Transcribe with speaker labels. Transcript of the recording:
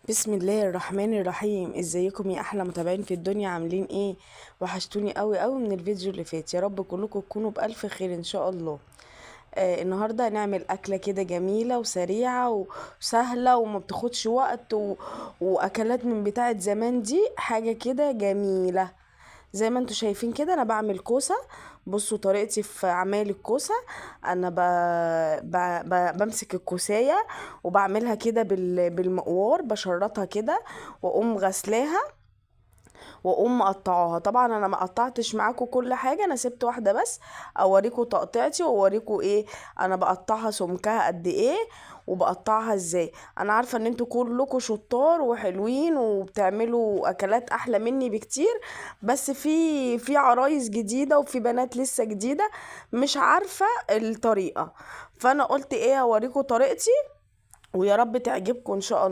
Speaker 1: بسم الله الرحمن الرحيم. ازيكم يا احلى متابعين في الدنيا؟ عاملين ايه؟ وحشتوني قوي قوي من الفيديو اللي فات. يا رب كلكم تكونوا بالف خير ان شاء الله. النهارده هنعمل اكله كده جميلة وسريعة وسهلة وما بتاخدش وقت واكلات من بتاعه زمان، دي حاجة كده جميلة. زي ما انتوا شايفين كده انا بعمل كوسة. بصوا طريقتي في عمايل الكوسه. انا بمسك الكوسايه وبعملها كده بالمقوار، بشرطها كده واقوم غسلاها واقوم مقطعاها. طبعا انا ما قطعتش معاكم كل حاجة، انا سبت واحدة بس اوريكم تقطيعتي واوريكم ايه انا بقطعها، سمكها قد ايه وبقطعها ازاي. انا عارفه ان انتوا كلكم شطار وحلوين وبتعملوا اكلات احلى مني بكتير، بس في عرايس جديدة وفي بنات لسه جديدة مش عارفه الطريقة، فانا قلت ايه اوريكم طريقتي ويا رب تعجبكم ان شاء الله.